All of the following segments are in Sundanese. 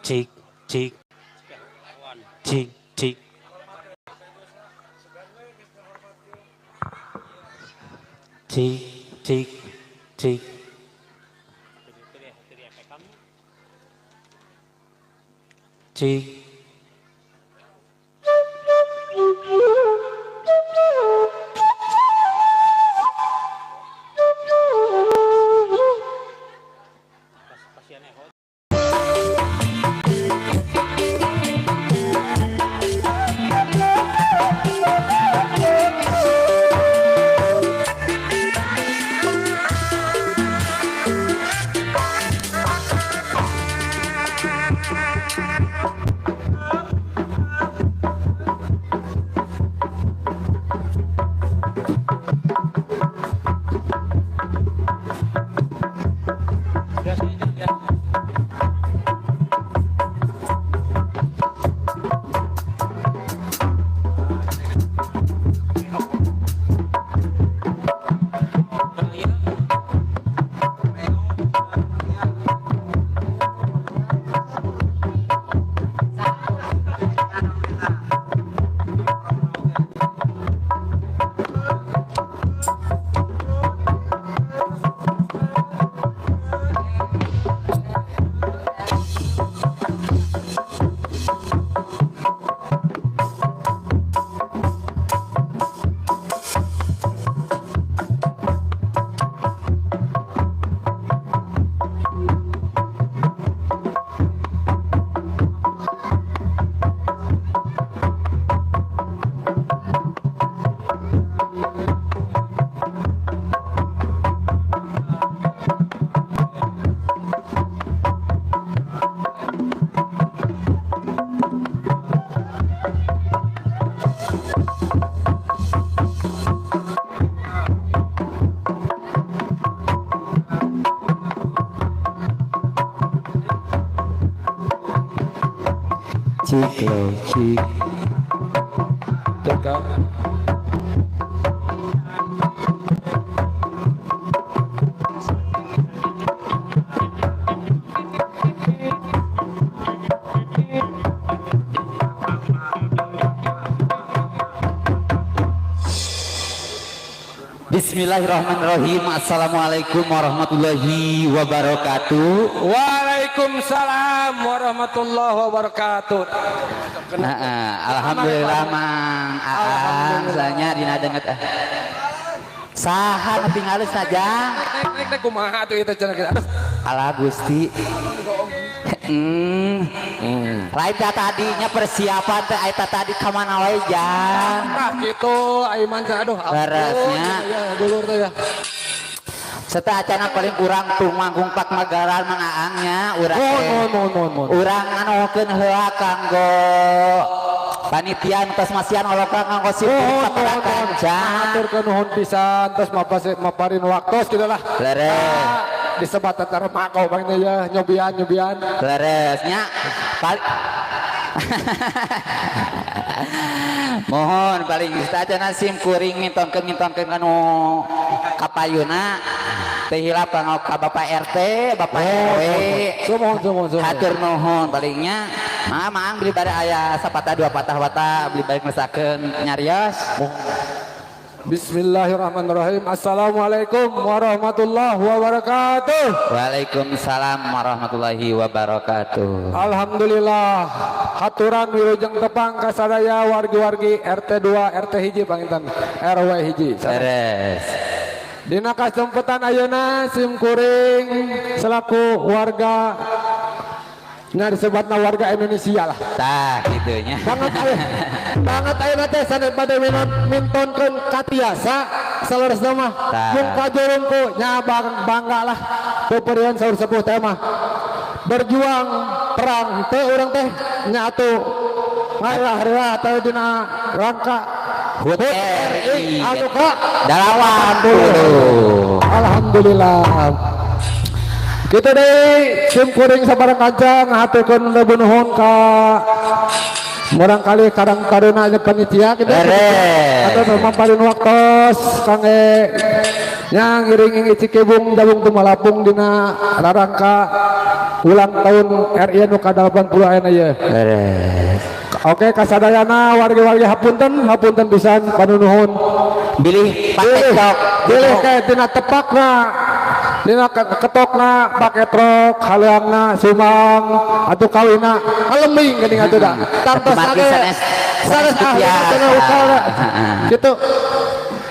Cik, cik. Cik, cik. Cik, cik, cik. Cik. Cik lo, cik. Jaga. Bismillahirrahmanirrahim. Assalamualaikum warahmatullahi wabarakatuh. Waalaikumsalam warahmatullahi wabarakatuh. Nah, alhamdulillah Mang Aang saya dina denget. Saha nu tinggalus saja. Nek nek kumaha atuh ieu teh cenah. Alah Gusti. Lain tadinya persiapan teh eta tadi ka mana wae jang. Tah kitu ai man aduh. Leresnya. Ya dulur teh ya. Serta acana paling kurang tumanggung pak magaran Mang Aangnya urang teh. Mohon. Urang nganokeun heula kanggo panitia tos masihan olokan kanggo sipir sapara kanca. Haturkeun nuhun pisan tos maparin waktos kitu lah. Leres. Disebat antara makau bang ya nyobian. Leresnya paling mohon paling acana sim kuring mintonkeun kanu kapayuna teh hilap kanggo ka Bapak RT, Bapak RW. Sumohon. Hatur nuhun palingnya. Maang beli bare aya sapatah dua patah wata beli bare ngesakeun nyarios. Bismillahirrahmanirrahim. Assalamualaikum warahmatullahi wabarakatuh. Waalaikumsalam warahmatullahi wabarakatuh. Alhamdulillah. Haturan wilujeng tepang ka sadaya wargi-wargi RT 2 RT hiji panginten RW hiji. Beres. Dina kasempetan ayeuna sim kuring selaku warga nya disebutna warga Indonesia lah. Tah kitunya. Banget aya. Banget ayeuna teh sanes bade mintonkeun katiasa saleresna mah. Mung kajurungku nya bangga lah. Pupurian saur sepuh teh mah. Berjuang perang teh urang teh nya atuh ngalah-rela teh dina rangka HUT RI anu ka 80. Alhamdulillah. Kita deui sim kuring sabarang kanca ngahaturkeun lebu nuhun ka murangkali karang taruna nya panitia kitu. Beres. Atau mamparin waktos kangge nya ngiring icikibung jabung tumalapung dina rarangka Ulang tahun RI nu ka-80 ayeuna ieu. Beres. Oke, kasadayana wargi-wargi hapunten, hapunten pisan panunuhun. Bilih Bilih, paketok. bilih kayak tina tepakna, dina ketokna, paketrok, haleangna, sumang, atuh kawina, kalembing geuning atuh da. Tangtos Margi age sanes sanes sanes ahli biasa. cenah ukalna. Gitu.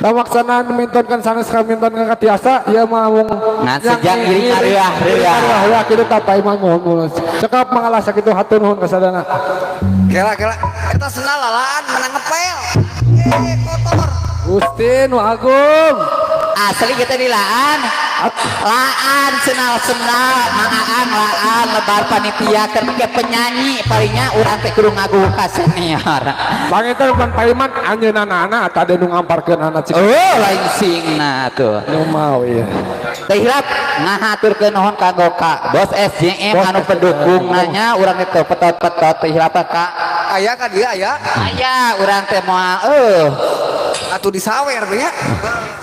Da maksana mintonkeun sanes ka mintonkeun ka tiasa, ieu mah mung Ngan sejak ngiring areuah-reuah. Areuah-reuah kitu tah Pak Iman muhun muhun. Cekap mangalah sakitu hatur nuhun kasadana. Kela kela eta sendal lalaan menang ngepel. Eh kotor. Gusti nu agung. Asli kita di laan. Laan senal-senal mangaan laan lebar panitia keur make penyanyi palingnya urang teh kudu ngaguh ka senior. Panginten pan Pak Iman anjeunna tadi nu ngamparkeun cik. Oh lain singna tuh. Nu mau ieu. Teh hilap ngahaturkeun nuhun kanggo ka Bos SJM Bos anu SJM. pendukung nanya urang teh petot-petot teh hilap ka. Aya ka dia aya. Aya urang teh moal Atuh disawer teh nya.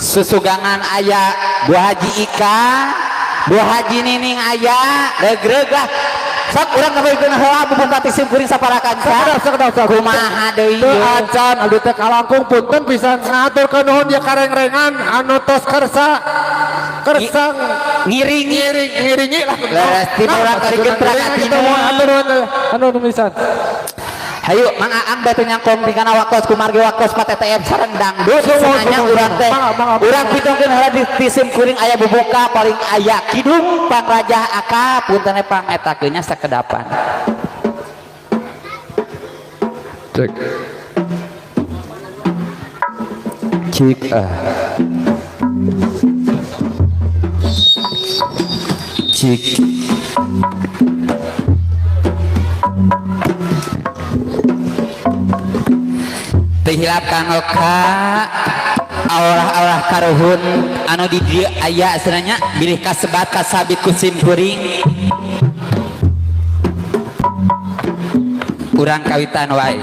Susugangan aya Bu Haji Ika, Bu Haji Nining aya, regreg lah. Sok urang ngabaikeun heula Bu Bupati sim kuring saparakanca. Sakedap sakedap sakedap. Kumaha deui Teu ieu? acan abdi teh kalangkung punten pisan ngaturkeun nuhun ieu karengrengan anu tos kersa kersa Ngiringi ngiring ngiringi lah. Leres ti urang karikeun Kita mau atur nuhun anu pisan. Hayu Mang Aang batu nyangkong di kana waktos kumargi waktos PTTM sareng dangdut senanya urang teh urang pitongkeun heula di sim kuring aya bubuka paling aya kidung pangrajah aka punten pangetakeun nya sakedapan. Cek. Cik ah. Cik. Teu hilap kanggo ka aurah-aurah karuhun anu di dieu aya cenah bilih kasebat kasabit ku sim kuring. Urang kawitan wae.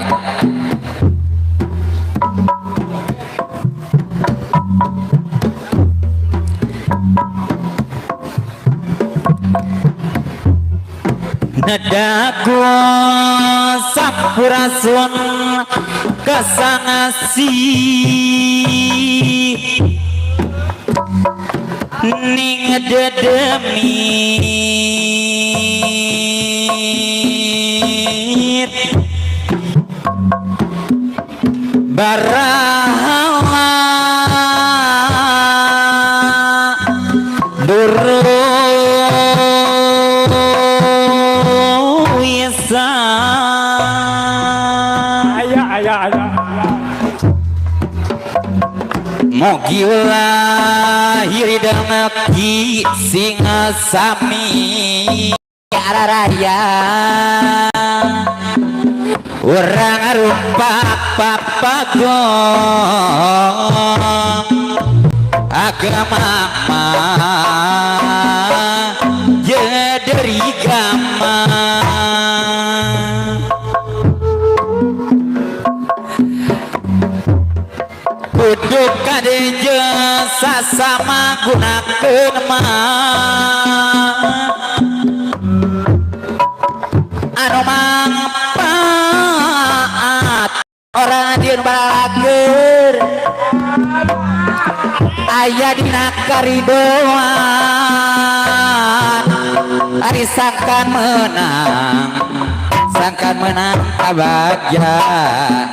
Nedaku sampurasun kasangasi ning dedemit barahawa duruisa. Aya aya aya. Mugi ulah hiri dengki sing sami araraya urang rumpak papagong agama mah jederi gama. Kudu kadeje sasama gunakeun mah anu mangpaat orang dieun balager aya dina karidoan ari sangkan menang kabagjaan.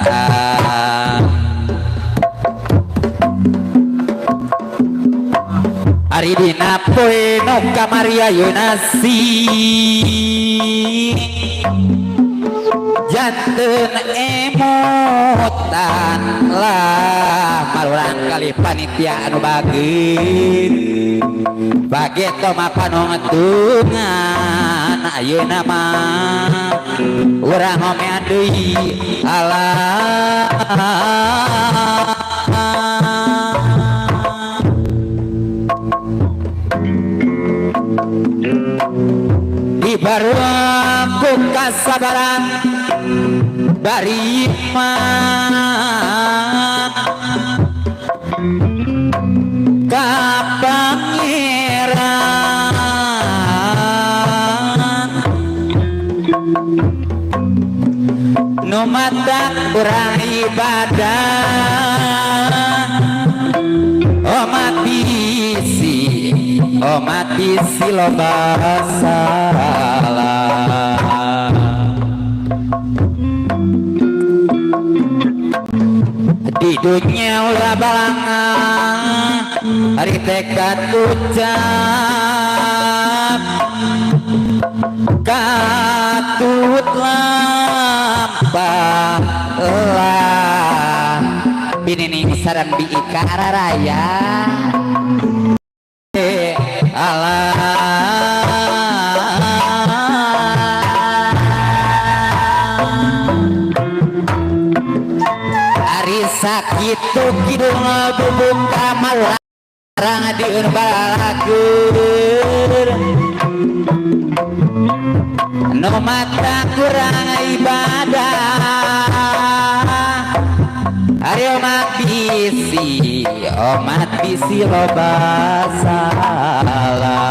Ari dina poe nu kamari ayeuna sing janten emutan lah malulang kali panitia anu bageut bageto mah panungtungan ayeuna mah urang homean deui alah. Di baruang ku kasabaran bari iman ka pangeran Kurang ibadah, omat bisi, omat bisi loba salah. Di dunia ulah balanga, hari tekad ucap katut lampah lah binining sarang biikara raya Allah. Ari sakitu kidung bubuka malarang dieur balakur nu mata kurang ibadah. Ari omat bisi loba salah.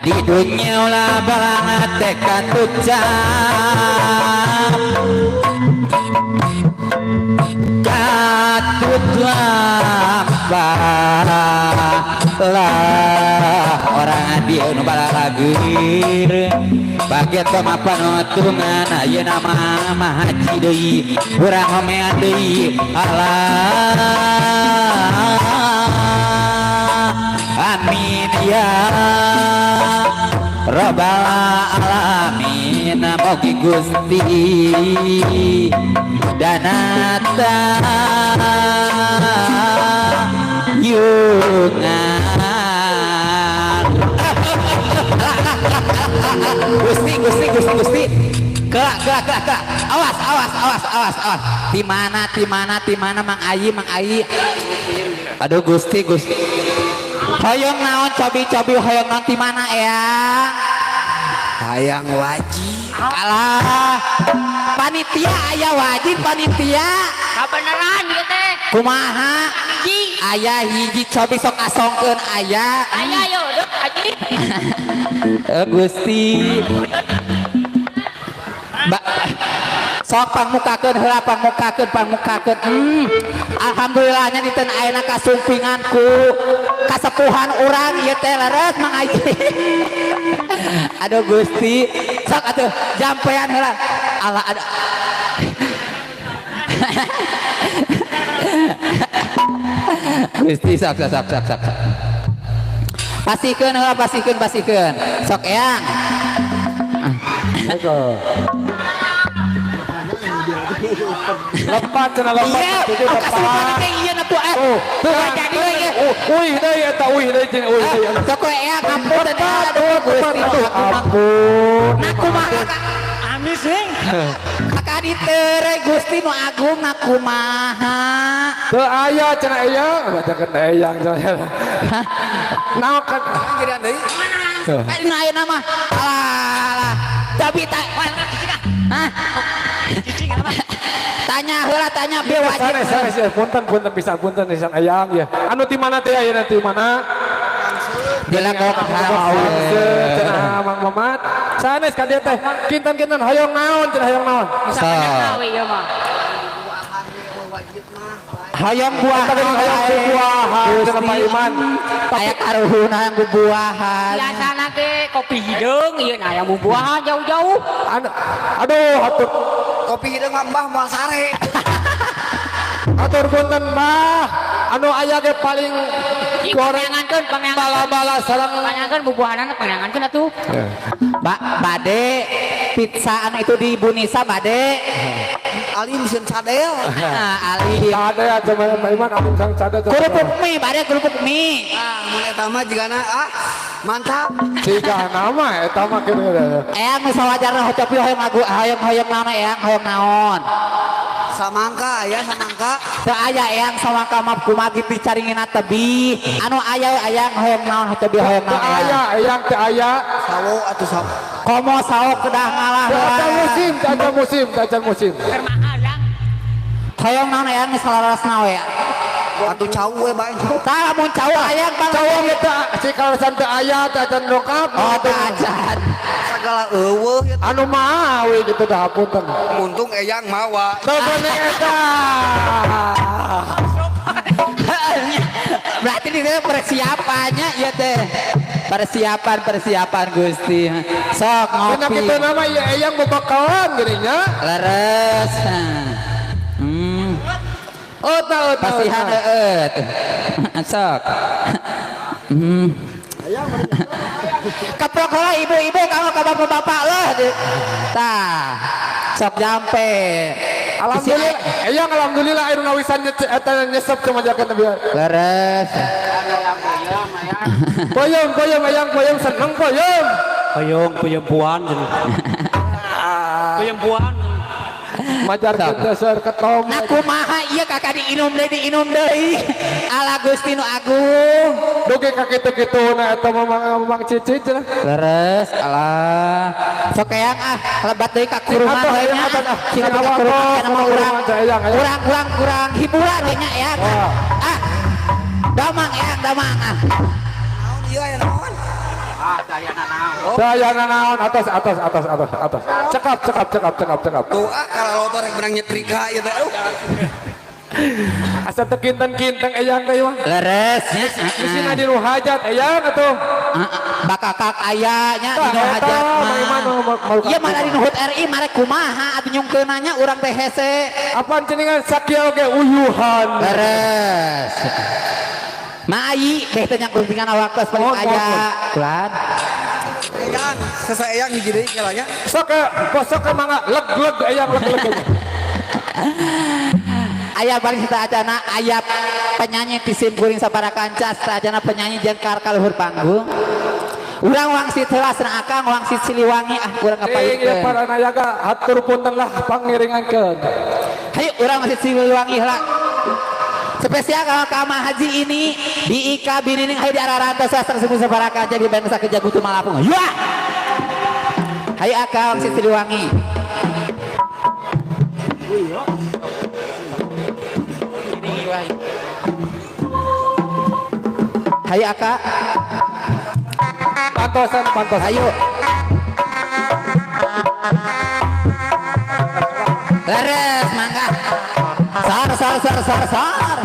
Di dunia ulah balangat tekad ucap katut lampah lah orang dia nu balageur bagian mah panutungan ayeuna mah mah haji deui urang homean deui. Allah, amin ya robbal alamin. Mugi Gusti danata yungan. Gusti Gusti Gusti Gusti, kelak kelak kelak kelak, awas awas awas awas awas, di mana di mana di mana Mang Ayi, Mang Ayi, aduh Gusti Gusti, hoyong naon cobi cobi hoyong naon di mana ya? Hayang wajib. Alah, panitia aya wajib panitia. Kabeneran ieu teh. Kumaha? Hiji. Aya hiji cobi sok asongkeun aya. Aya yo, deuk haji. Gusti. Ba sok pangmukakeun heula, pangmukakeun, pangmukakeun. Alhamdulillahnya diten ayeuna kasumpingan ku kasepuhan urang ieu teh leres Mang Aji. Aduh Gusti, sok atuh jampean heula. Alah aduh. Gusti sok sok sok sok sok. Pasihkeun heula, pasihkeun, pasihkeun. Sok eyang. Lepat cenah lepat. Iya, Jadi oh, kasurupan lepat. teh ieu na tuh. Oh, Tuh jadi we. Uih deui eta, uih deui jeung uih deui. Sok we eyang ngapunten aduh Gusti tuh. Ampun. Nah kumaha Kak? Amis sing. Kakak ditere Gusti nu agung na kumaha? Teu aya cenah eyang, bacakeun eyang cenah. Naon kan Gedean deui. Eh nu ayeuna mah. Alah, alah. Tapi tak. Hah? Tanya heula, tanya bieu wajib. Sanes sanes ya, punten punten pisan, punten pisan eyang ya. Anu ti mana teh ayeuna ti mana? Dilengkok Cenah Mang Mamat. Sanes ka dieu teh. Kinten-kinten hoyong naon cenah, hoyong naon? Bisa banyak we ieu mah. Hoyong buah, Hoyong bubuahan cenah Pak Iman. Aya karuhun hayang bubuahan. Biasana ge kopi hideung ieu na hayang bubuahan jauh-jauh. Anu, aduh atur Kopi hideung mah mbah moal sare. Atur punten mah. Anu aya ge paling goreng Pangankeun, pangankeun. bala-bala sareng Pangankeun bubuahanana, pangankeun atuh. Ba bade pizza anu itu di Bu Nisa bade. Alim sieun sadel. Nah, alim. Ada ya cuman Pak Iman alim sang sada. Kerupuk mie, bade kerupuk mie. Ah, mun eta mah jigana ah mantap. Jika nama eta mah kitu. Eyang nu sawajarna hocopi hoyong lagu hoyong hoyong naon eyang hoyong naon. Samangka aya samangka. Teu aya eyang samangka mah kumaha dicaringina tebih. Anu aya eyang hoyong naon hocopi hoyong Teu naon aya eyang. eyang teu aya. Sawo atuh sawo. Komo sawo kedah ngalah. Teu acan musim, teu acan musim, teu acan musim. Keur mahal yang. Hoyong naon eyang nu salaresna we. Atuh cau we bae. Tah lamun cau hayang bang. Cau eta si kalasan teu aya teu acan lengkap. Oh, teu acan. Kalah eueuh ya. Anu mawi gitu dah punten. Untung eyang mawa. Teu bener eta. Berarti ini teh persiapannya ya teh. Persiapan persiapan Gusti. Sok Dina ngopi. kitu nama ieu eyang bebekalan geuning nya. Leres. Oh tah oh tah. Pasihan eueut. Sok. Keprok heula ibu-ibu kamu ka bapak-bapak lah. Tah. Sok jampe. Alhamdulillah, eyang alhamdulillah air ngawisan eta nyesep cuma jaket biar. Leres. Poyong poyong eyang poyong seneng poyong. Payung puyempuan cenah. Puyempuan. Majar kita ketom. Nah kumaha ieu kakak diinum deui diinum deui. Ala Gusti nu agung. Dugi ka kitu-kitu na eta mamang mamang cici cenah. Leres alah. Sok eyang ah lebat deui ka kurungan Atuh, we eyang, nya. atuh, ah. Cing ka Atuh, kurungan atuh, kana mah urang. kurungan, eyang, eyang. Urang urang kurang hiburan we nya eyang. Ah. Damang eyang damang ah. Naon ieu aya naon? Dayana naon atas atas atas atas atas. Cekap cekap cekap cekap cekap. Tuh ah kalau lotor rek menang nyetrika ieu teh. Aduh. Asa teu kinten-kinten eyang teh mah. Leres nya. Bisi di nu hajat eyang atuh. Bakakak aya nya Tah, dinu eta, hajat mang Iman, mah. mau- Ieu mah di HUT RI marek kumaha atuh nyungkeunna nya urang teh hese. Apaan ceningan sakieu oge uyuhan. Leres. Maayi beh teh nyangkung tinggal waktu paling Mohon, mohon, aya. mohon. Kulan. Eyang, sesa eyang hiji deui kelanya. Sok ke sok ke mangga leg-leg eyang leg-leg. Aya paling sita acana aya penyanyi ti sim kuring sapara kanca sita acana penyanyi jeung kar ka luhur panggung. Urang wangsit heula cenah akang wangsit Siliwangi ah urang Ting ieu kapayunkeun. para nayaga hatur punten lah pangiringankeun. Hayu urang wangsit Siliwangi heula. Spesial kalau ka Haji ini di Ika Binining hayu di Ararantos sastra semua sapara kanca di Bangsa Kejagutu Malapung. Ya. Hayu akang wangsit Siliwangi. Hayu akak. Pantosan pantosan. Ayo. Leres mangga. Sar sar sar sar sar.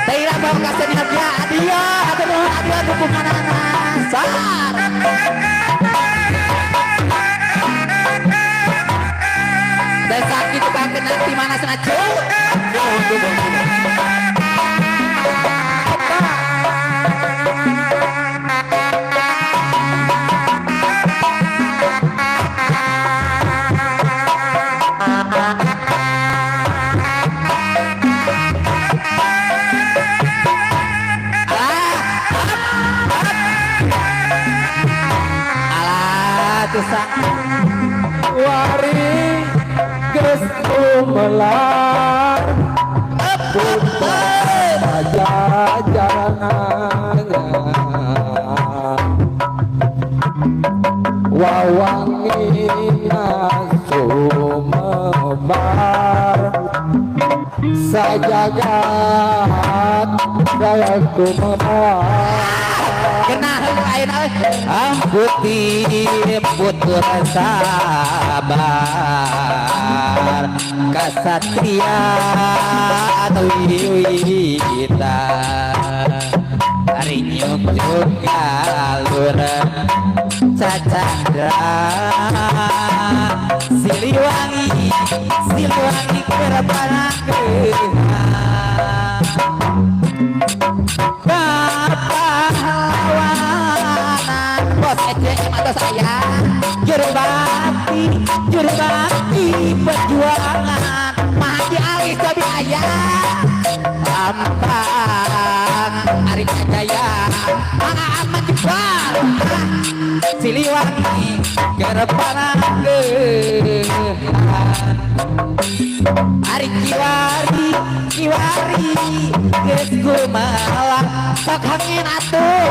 Daerah bawa kasenian ya adia hatur nuhun adia dukunganana. Sar. Desa kitu kakeun di mana cenah ceu. Alah, tuh Wari geus tumelar putra pajajarannya wawangina sumebar sajagat daya kumebar. Kena ayeuna euy. Amputi putur sabar kasatria wiwita rinyuk jalur cacandra Siliwangi Siliwangi kerpanangkeun pahlawanan bos ECM atau saya juru bakti perjuangan Mahaji Alis tapi ayah Lampang Ari Jaya Mangga aman jebar Siliwangi kerpanangkeun Ari kiwari kiwari geus kumaha sok hangin atuh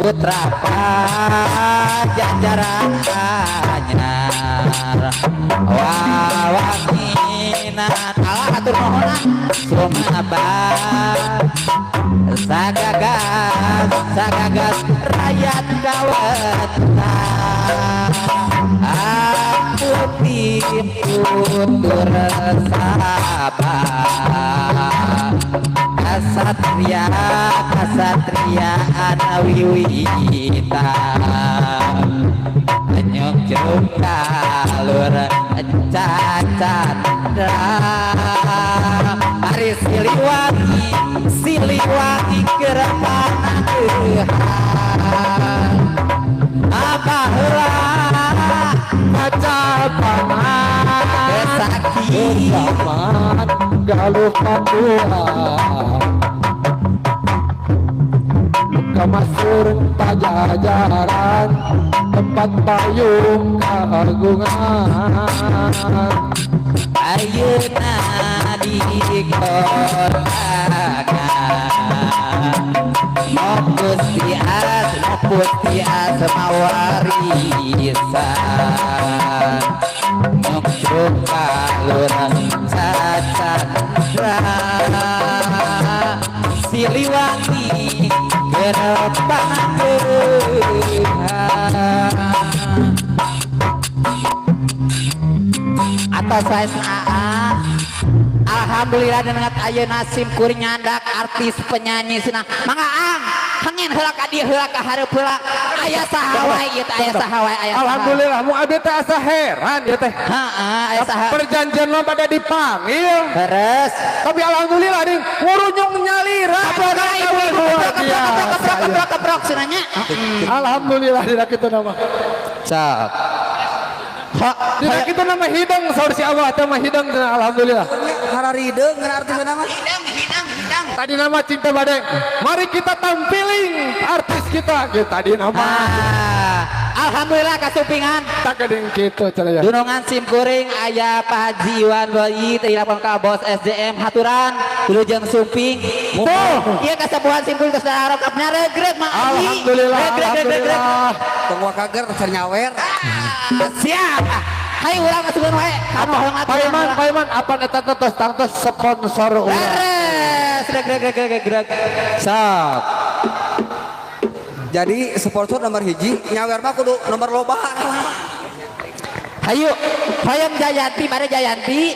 putra pajajaran anyar wawanginan alah atur nuhunan sumabar. Sagagas sagagas rakyat kawentar putih tutur sabar kasatria kasatria anawiwitan nyok jeruk kalur cacandra ari Siliwangi Siliwangi keur panangeuhan apa heula Kaca panah Besaki Zaman Galuh Pakuan Kamasur Pajajaran tempat payung kagungan. Ayeuna di kondangan Fokus di as, fokus di as mawarisan Nyokcruk kalurang cacandra Siliwangi keur panangeuhan atau saya AA. Alhamdulillah dengan ayeuna sim kuring nyandak artis penyanyi cenah. Mangga Ang, hangin heula ka dieu heula ka hareup heula. Aya saha wae ieu teh, aya saha wae, aya saha. Alhamdulillah mu abdi teh asa heran ya teh. Heeh, aya saha. Perjanjian mah pada dipanggil. Beres. Tapi alhamdulillah ding ngurunyung nyalira. Keprok ibu-ibu, keprok keprok keprok keprok keprok cenah nya. Alhamdulillah dina kitu nama. Sok. Ha, Dina kitu nama hidang saur si Abah teh mah hidang cenah alhamdulillah. Hararideung ngeun artis nama. Hidang, hidang, hidang. Tadi nama cinta badai. Mari kita tampilin artis kita. Gitu, tadi nama. Ah, alhamdulillah kasumpingan. Tak gedeng kitu cenah ya. Dunungan sim kuring aya Pak Haji Iwan Boyi teh lapon ka bos SDM haturan wilujeng sumping. Tuh. Ieu kasepuhan sim kuring tos darokapnya regreg Mang Haji. Alhamdulillah, Regreg, regreg, regreg. alhamdulillah. Tong wakager cer nyawer. Ah, siap. Ah, hayu urang masukkeun wae. Kamu hoyong Pak aturan. Iman, Pak Iman, apa eta teh tos tangtos sponsor urang. Beres. Reg reg reg reg reg. Sok. Jadi sponsor nomor hiji nyawer mah kudu nomor loba. Hayu, hoyong Jayanti, mari Jayanti.